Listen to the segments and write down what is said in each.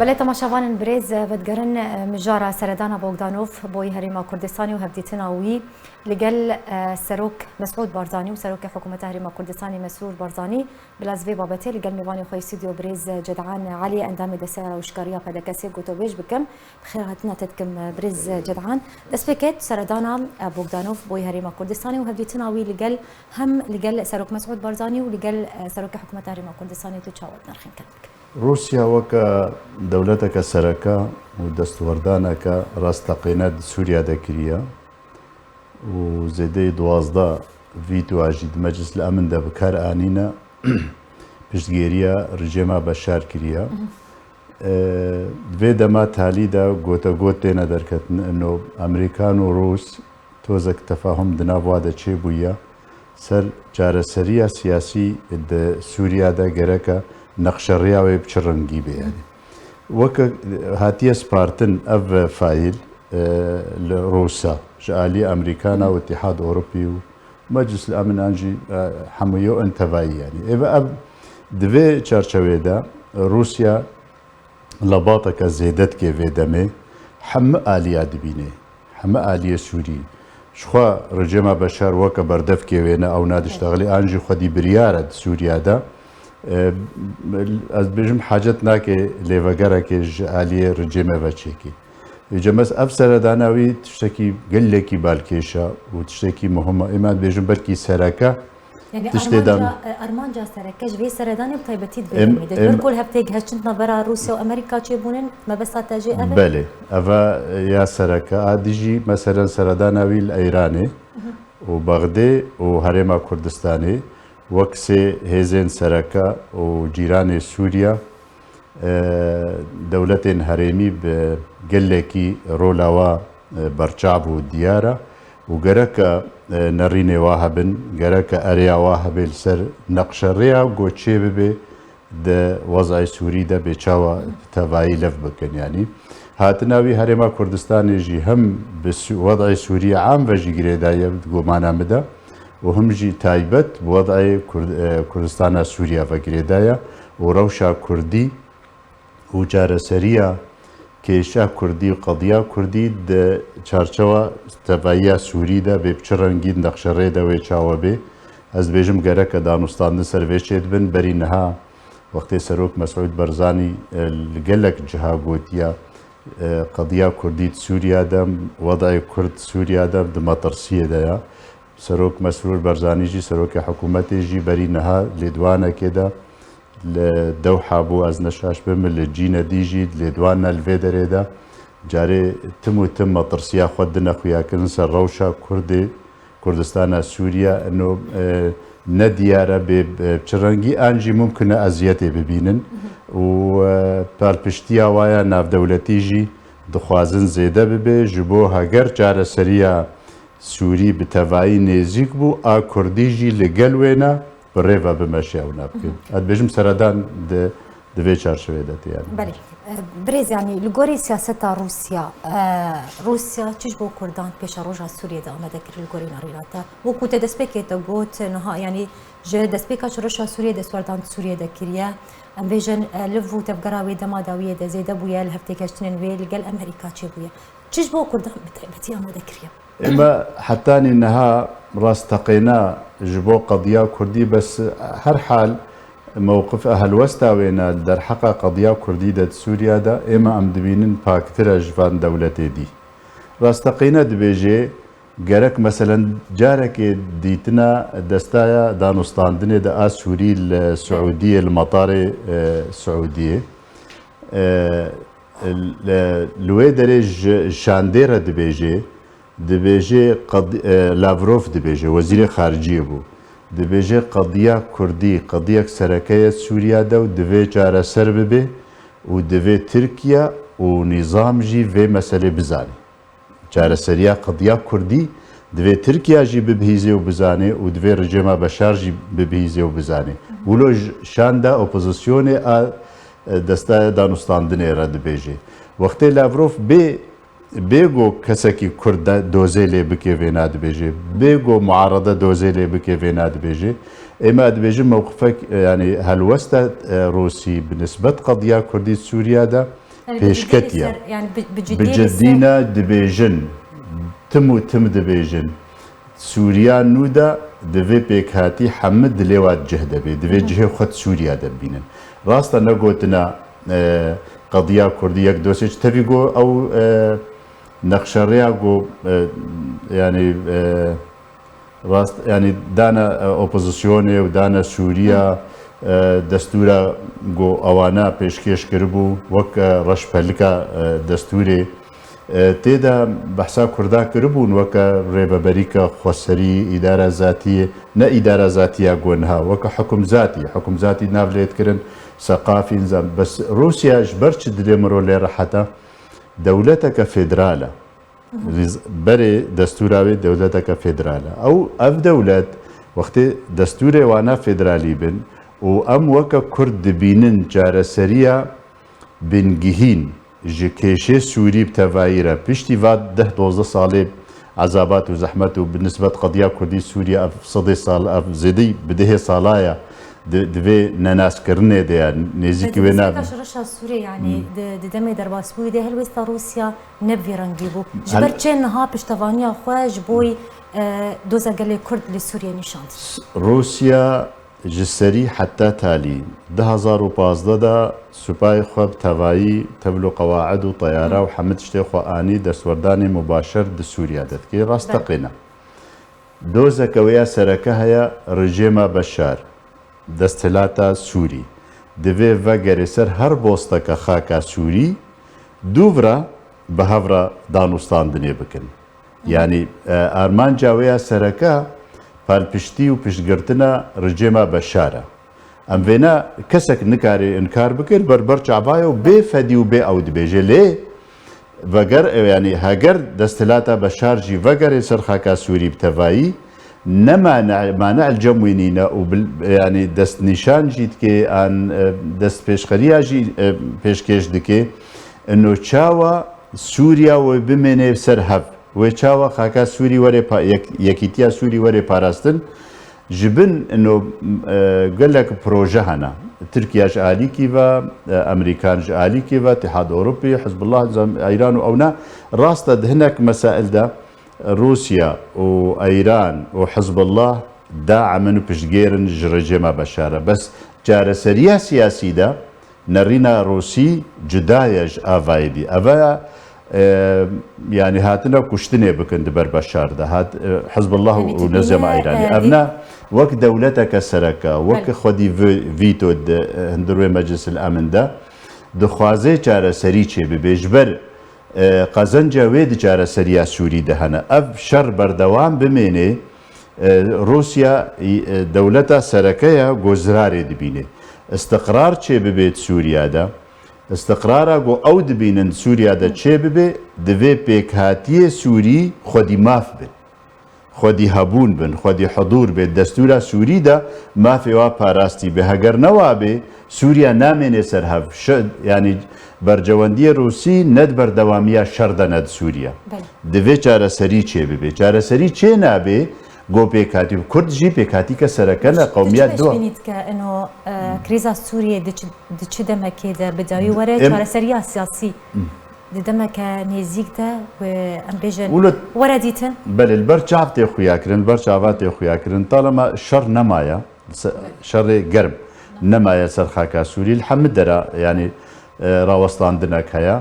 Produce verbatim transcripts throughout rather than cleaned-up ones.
Belê temaşevanên birêz, vedigerin, e, mijara seredana Bogdanov boyî Herêma Kurdistanê û hevdîtina wî li gel, e, Serok Mesûd Barzanî û Serokê Hikûmeta Herêma Kurdistanê Mesrûr Barzanî. Bila ez vê babetê li gel mêvanê xwe yê stûdyo birêz Cedan Elî, endamê Desteya Rawişkariya P D K S'ê gotobêj bikim. Bi xêr hatina te dikim, birêz Cedan. Destpêkê tu seredana, e, Bogdanov boyî Herêma Kurdistanê û hevdîtina wî li gel, hem li gel Serok Mesûd Barzanî û li gel, e, Serokê Hikûmeta Herêma Kurdistanê tu çawa dinirxîn, kem bikim. Rûsya weke dewleteke sereke û destwerdaneke rasteqîne di Sûriye de kiriye û zêdeyî duwazdeh vîtoya jî di Meclis el Emin de bi kar anîne, piştgêriya rejîma Beşar kiriye. E, di vê dema talî de gotegot têne derketin, ino Amerîkan û Rûs tozek tefahum di nav wa de çêbûye. Ser çareseriya siyasî di Sûriya de gereke neqşerêya wê bi çi rengî be, yanî. Weke hatiye spartin ev fayîl, e, li Rûsa, ji alî Amerîkana û Îtîhad Ewropî û Meclis el Emin an jî, e, hemûyo in tevayî, yanî. Êve ev, di vê çarçewê de Rûsya lebateke zêde dike vê demê, hemî aliya dibîne, hemî aliyê Sûrî. Ji xwe rejîma Beşar weke berdevkê wê ne, ew nadiştexilî, an jî xwedî biryar e di Sûriya de. E, ez dibêjim hacet nake lêvegerekê ji aliyê rejîmê ve çêkê. Vêce mes ev seredana wî tiştekî gelekî balkêş e û tiştekî muhim e. Ê me dibêjim belkî sereke Yanî tiştê dan- armanca, e, armanca sereke ji vê seredanê bi taybetî di vê Em- demê de. Ji em- ber ku li hev têgihiştin di navbera Rûsya û Amerîka çêbûnin, mebesta te jê ev e? Belê, eva ya sereke. A dijî, meselen, seredana wî li Eyranê û Bexdê û Herêma Kurdistanê wek sê hêzên sereke û cîranê Sûriya, e, dewletên herêmî bi gelekî rola wa, e, berçav û diyar e û gereke, e, nerînê wa hebin, gereke ereya wa hebe li ser neqşerêya ku çê bibe di wez'ê Sûrî de bê çawa tevayî lev bikin. Yanî hatina wî Herêma Kurdistanê jî hem bi Sü-, wez'ê Sûriyê am ve jî girêdayî ye di gumana min de û him jî taybet bi wez'ê Kurd-, e, Kurdistana Sûriye ve girêdayî ye û rewşa Kurdî û çareseriya kêşa Kurdî û qediya Kurdî di çarçewa tevayiya Sûrî de bê bi çi rengî di neqşerê de wê çawa bê. Ez dibêjim gereke danûstandin ser vê çêdibin. Berî niha wextê Serok Mesûd Barzanî, e, li gelek ciha gotiye, e, qediya Kurdî di Sûriya de, wed'ê Kurd di Sûriya de di metirsiyê de ye. Serok Mesrûr Barzanî jî, serokê hikûmetê jî berî niha lêdwanekê de li Dewha bû, ez ne şaş bim, li cîne dî jî lêdwan ne li vê derê de. Carê tim û tim metirsiya xwe dine xuyakirin ser rewşa Kurdê, Kurdistana Sûriye, ino, e, ne diyar e bê, e, çi rengî, an jî mumkin e eziyetê bibînin û, e, palpiştiya wa ya navdewletî jî dixwazin zêde bibe, ji bo heger çareseriya Sûrî bi tevayî nêzîk bû, a Kurdî jî li gel wê ne, bi rê ve bimeşe ew nabike. Ez dibêjim seredan di, di vê çarçevê de tê, yanî. Belê. E, birêz, yanî li gorî siyaseta Rûsya, e, Rûsya çi ji bo Kurdan pêşeroja Sûriyê de amade kir li gorî nerîna te? Wekû te destpêkê te got, niha, yanî ji destpêka şoreşa Sûriyê destwerdan di Sûriyê de kiriye. Em bêjin, e, liv û tevgera wê dema dawiyê de zêde bûye, li hevtêgihiştinên wê li gel Amerîka çêbûye. Çi ji bo Kurdan bi taybetî amade kiriye? Ê me hetanî niha rasteqîna ji bo qediya Kurdî, bes her hal mewqif e helwesta wê ne li derheqa qediya Kurdî de di Sûriya de, ê me em dibînin paktir e ji van dewletê dî. Rasteqîne dibêjê, gerek meselen carekê dîtina destaya danûstandinê de a Sûrî li Siûdiyê, li metarê, e, Siûdiyê. E, li, li wê derê ji şandê re dibêjê, dibêjê qed-, e, Lavrov dibêje, wezîrê xariciyê bû. Dibêje qediya Kurdî, qediyek sereke ye Sûriya de û divê çareser bibe û divê Tirkiye û nîzam jî vê meselê bizane. Çareseriya qediya Kurdî divê Tirkiye jî bibihîzê û bizane û divê rejîma Beşar jî bibihîzê û bizane. Wilo j-, şanda opozisyonê a, e, destaya danûstandinê re dibêje. Wextê Lavrov bê, bê go kesekî Kurd de dozê lê bike vê nadibêje. Bê go muarede dozê lê bike vê nadibêje. Ê me dibêjin mewqifek, e, yanî helwesta, e, Rûsî bi nisbet qediya Kurdî Sûriya de Yani bi cidî pêşketiye. Ser, yani bi, bi cidî Bi cidî ser- ne dibêjin, tim û tim dibêjin. Sûriya nû de di vê pêkhatî hemû dilê wa cih de bê. Divê Hı hı. cihê xwe di Sûriya de bibînin. Rast e, negotina, e, qediya Kurdî yek dosyê ji tevî got ew, e, nexşerêya got, e, yani, e, rast, yani dane, e, opozisyonê û dane Sûriya, e, destûra got ewana pêşkêş kiribû wek, e, reşpelika, e, destûrê. E, tê de behsa Kurda kiribûn weke rêveberîka xweserî, îdara zatiyê, ne îdara zatiya ku niha, weke hukumzatî, hukumzatî nav lê dikirin, seqafî, nizam. Bes Rûsya ji ber çi dilê miro lê rehet e? Dewleteke federal e. Rîz-, berê destûra wê dewleteke federal e. Ew, ev dewlet, wextê destûrê wana federalî bin û em weke Kurd dibînin çareseriya bingihîn ji kêşê Sûrî bi tevayî re, piştî va deh dozdeh salê ezabat û zehmet û bi nisbet qediya Kurdî Sûriye ev sedê sal, ev zêdî bi dehê salaya di, di vê nenaskirinê de ye, nêzîkî wê nabe. Şirişa Sûriyê, yani, Hmm. di, di demê derbasbûyî de helwêsta Rûsya ne bi vî rengî bû. Ji Hel- ber çi niha piştevaniya xwe ji bo, e, doza gelê Kurd li Sûriyê nîşand? Rûsya ji serî heta talî du hazar û pazdeh de supayê xwe bi tevayî tevl û qewaid û teyara Hı. û hemû tiştê xwe anî destwerdanê mubaşer di Sûriya de dikê. Rast Belê. teqîne. Dozeke wê ya sereke heye, rejêma Beşar. Desthilata Sûrî divê vegerê ser her bosteke xaka Sûrî, dûv re bi hev re danûstandinê bikin. Yanî, e, armanca wê ya sereke palpiştî û piştgirtina rejêma Beşar e. Em vêna kesek nikare inkar bike, li ber berçava ye û bê fedî û bê ew dibêje. Lê veger, e, yanî heger desthilata Beşar jî vegerê ser xaka Sûrî bi tevayî, ne mane, mane li cem wî nîne û bil-, yanî destnîşan jî dike, an, e, destpêşxeriya jî, e, pêşkêş dike. Ino çawa Sûriya wê bimêne ser hev? Wê çawa xaka Sûrî were pa-, yek-, yekîtiya Sûrî were parastin? Ji bin ino, e, gelek proje hene. Tirkiye ji alîkî ve, e, Amerîkan ji alîkî ve, Îtîhad Ewropî, Hizbullah, zam-, Îran û ewna. Rast e, di hinek mesail de Rûsya û Îran û Hizbullah daem in û piştgêr in ji rejêma Beşar e. Bes çareseriya siyasî de nerîna Rûsî cuda ye ji avayê dî. Eve ya, e, yanî hatine kuştinê bikin di ber Beşar de. Hat, e, Hizbullah Yanî û tu nizama bîne, Îranî. e, Ev dî- ne wek dewleteke sereke, wek Belê. xwedî vi-, vîto di, e, hundir wê Meclis el Emin de dixwaze çareserî çêbibe. Ji ber, e, qezenca wê di çareseriya Sûrî de hene. Ev şer berdewam bimêne, e, Rûsya, e, dewleta sereke ye, ku zirarê dibîne. Îstiqrar çêbibe di Sûriya de. Îstiqrara ku ew dibînin Sûriya de çêbibe, divê pêkhatiyê Sûrî xwedî maf bin. Xwedî hebûn bin, xwedî hudûr bê. Destûra Sûrî de mafê wa parastî bê. Heger ne wa bê, Sûriya namêne ser hev. Şe-, yanî bercewendiyê Rûsî ne di berdewamiya şer de ne di Sûriya. Belê. Divê çareserî çêbibe. Çareserî çê nabe, go pêkhatî. Kurd jî pêkhatîke sereke ne, Çi, qewmiya çi dua. pêşbînî dike ino, e, krîza Sûriyê di çi, di çi demekê de bi dawî were Em- çareseriya siyasî? Di demeke nêzîk de wê em bêjin Wilo- were dîtin? Belê, li ber çav tê xuya kirin, li ber çava tê xuya kirin. Talema şer nemaye, se-, şerê germ nemaye ser xaka Sûrî. Li hemî dera, yanî, e, rawestandinek heye.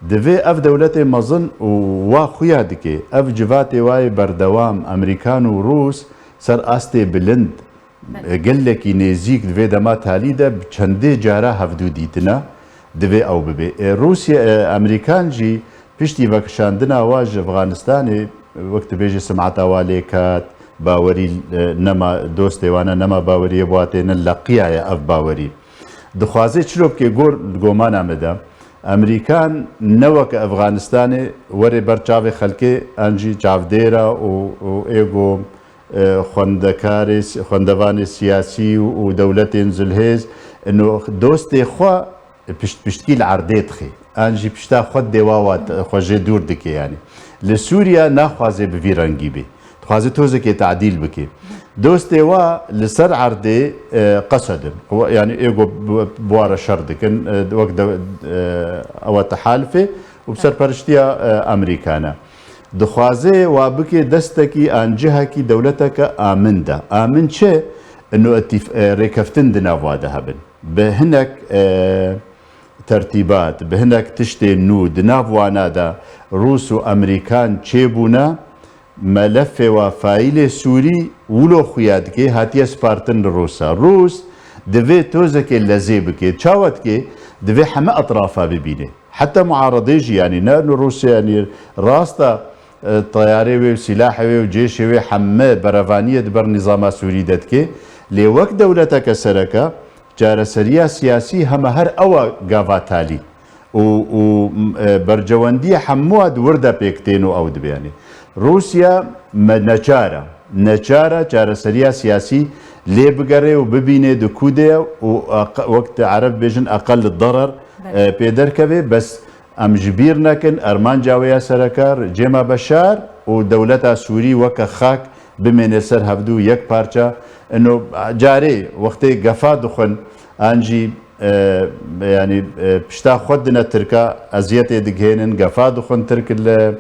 Divê ev dewletê mezin û wa xuya dike, ev civatê wayê berdewam, Amerîkan û Rûs ser astê bilind, Belê. e, gelekî nêzîk di vê dema talî de bi çendê cara hevdû dîtine, divê ew bibe. E, Rûsya, e, Amerîkan jî piştî vekişandina wa ji Efxanistanê, wek dibêje simeta wa lê ket, bawerî, e, nema, dostê wane nema baweriyê bi wa têne leqiyaye ev bawerî. Dixwaze çilo bike gor, gomana me de, Amerîkan ne weke Efxanistanê were ber çavê xelkê, an jî çavdêra û, û ê go, e, xwendekarê si-, xwendevanê siyasî û, û dewletên zilhêz, ino dostê xwe pişt piştkî li erdê dixe. An jî pişta xwe dê wa, wa xwe jê dûr dike yanî. Li Sûriya naxwaze bi vî rengî bê. Dixwaze tozekê tadîl bike. Dostê wa li ser erdê, e, Qesed in. Qu-, yanî ê ku bi, bi wa re şer dikin, e, wek de, e, ewa tehalifê û bi serperiştiya, e, Amerîka ne. Dixwaze wa bike destekî an cihekî dewleteke amin de. Amin çi? Ino etîf-, e, rêkeftin di nav wa de hebin. Bi hinek, e, tertîbat, bi hinek tiştên nû di nav wana de Rûs û Amerîkan çêbûne, melefê wa faîlê Sûrî wilo xuya dike, hatiye spartin li Rûsa. Rûs divê tozekê lezê bike. Çawa dike? Divê heme etrafa bibîne. Heta muaredê jî, yanî ne li Rûsya, yanî rasta, e, teyarê wê û sîlahê wê û cêşê wê heme berevaniyê di ber nîzama Sûrî de dike. Lê wek dewleteke sereke, çareseriya siyasî hema her ewa gava talî û, û, e, bercewendiyê hemûa di wir de pêk tên û ew dibe. Yanî Rûsya me neçar e, neçar e çareseriya siyasî lê bigere û bibîne di ku de ye û eq-, wek di Ereb bêjin eqel derer, Belê. e, pê derkeve. Bes em ji bîr nekin, armanca wê ya sereke Rejîma Beşar û dewleta Sûrî weke xak bimêne ser hevdû yek parça. Ino carê wextê gefa dixwin, an jî, e, yanî, e, pişta xwe dine Tirka, eziyetê digihênin, gefa dixwin Tirk li,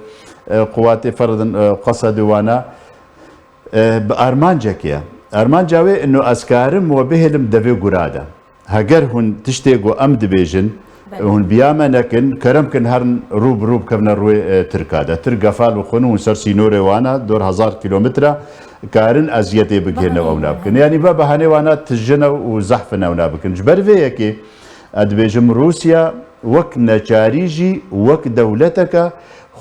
e, quwatê ferdin, e, Qesedê wana, e, bi armancekê ye. Armanca wê ino ez karim we bihêlim devê gura de. Heger hûn tiştê ku em dibêjin, Belê. hûn biya me nekin, kerem kin herin rû bi rû bikevine rûyê, e, Tirka de. Tirk gefa li xwe ne, hûn ser sînorê wana, dor hezar kîlometre, karin eziyetê bigihêne Behaneyê ew ne bikin. Yanî ve behanê wana tijin e û zehf in ew ne bikin. Ji ber vê yekê, ez dibêjim Rûsya wek neçarî jî, wek dewleteke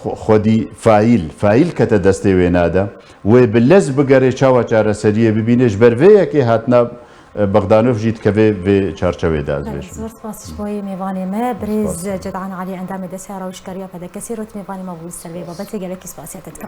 xwe-, xwedî faîl, faîl kete destê wêna de. Wê bi lez bigere çawa çareseriyê bibîne. Ji ber vê yekê hatina, e, Bogdanov jî dikeve vê çarçevê de, ez Belê, dibêjim. Zor spas ji bo yê mêvanê me, birêz Spas. Cedan Alî, endamê Desteya Rawiştkarî ya P D K Sêrot, mêvanê me bû li ser vê babetê, gelekî spasiya te dikim.